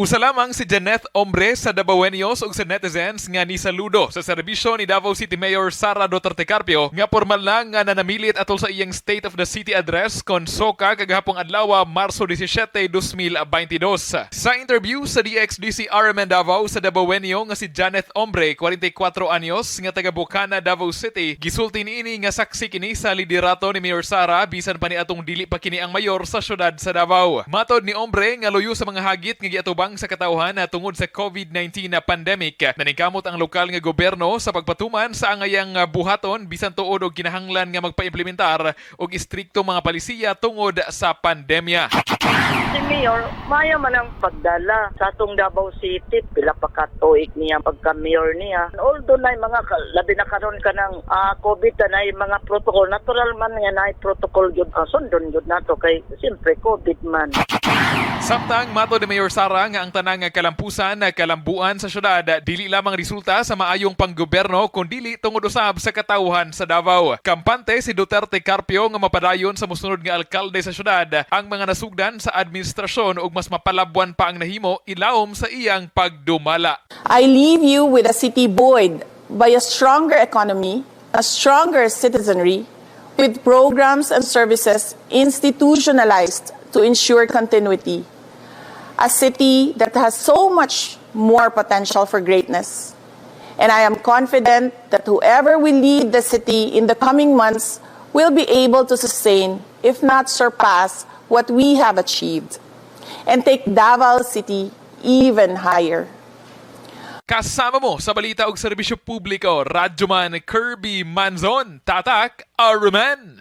Usa lamang si Janeth Ombre sa Dabawenyos ug sa netizens nga nisaludo sa serbisyo ni Davao City Mayor Sara Duterte Carpio nga pormal lang nga nanamilit atol sa iyang State of the City Address kon SOCA kagahapong adlaw, Marso 17, 2022. Sa interview sa DXDC RMN Davao, sa Dabawenyo nga si Janeth Ombre, 44 anyos, nga taga Bocana, Davao City, gisulti niini nga saksi kini sa liderato ni Mayor Sara bisan pa ni atong dili pa kini ang mayor sa syudad sa Davao. Matod ni Ombre nga luyo sa mga hagit nga giatubang sa katawhan na tungod sa COVID-19 na pandemic, naningkamot ang lokal nga gobyerno sa pagpatuman sa angayang buhaton bisan tuod og kinahanglan nga magpaimplementar og istrikto mga palisiya tungod sa pandemya. Si Mayor, maya man ang pagdala sa atong Davao City. Pila pa ka tuig niya pagka-mayor niya. Although na mga labi na karon ka ng COVID na mga protocol, natural man nga na protocol gyud, sundon gyud nato kay siyempre COVID man. Samtang matod ni Mayor Sara nga ang tanang kalampusan na kalambuan sa syudad dili lamang resulta sa maayong panggobyerno kundili tungod usab sa katawhan sa Davao. Kampante si Duterte Carpio nga mapadayon sa mosunod nga alkalde sa syudad ang mga nasugdan sa administrasyon ug mas mapalabwan pa ang nahimo ilawom sa iyang pagdumala. I leave you with a city buoyed by a stronger economy, a stronger citizenry, with programs and services institutionalized to ensure continuity. A city that has so much more potential for greatness. And I am confident that whoever will lead the city in the coming months will be able to sustain, if not surpass, what we have achieved and take Davao City even higher. Kasama mo sa balita og serbisyo publiko, Radyoman Kirby Manzon, Tatak, RMN.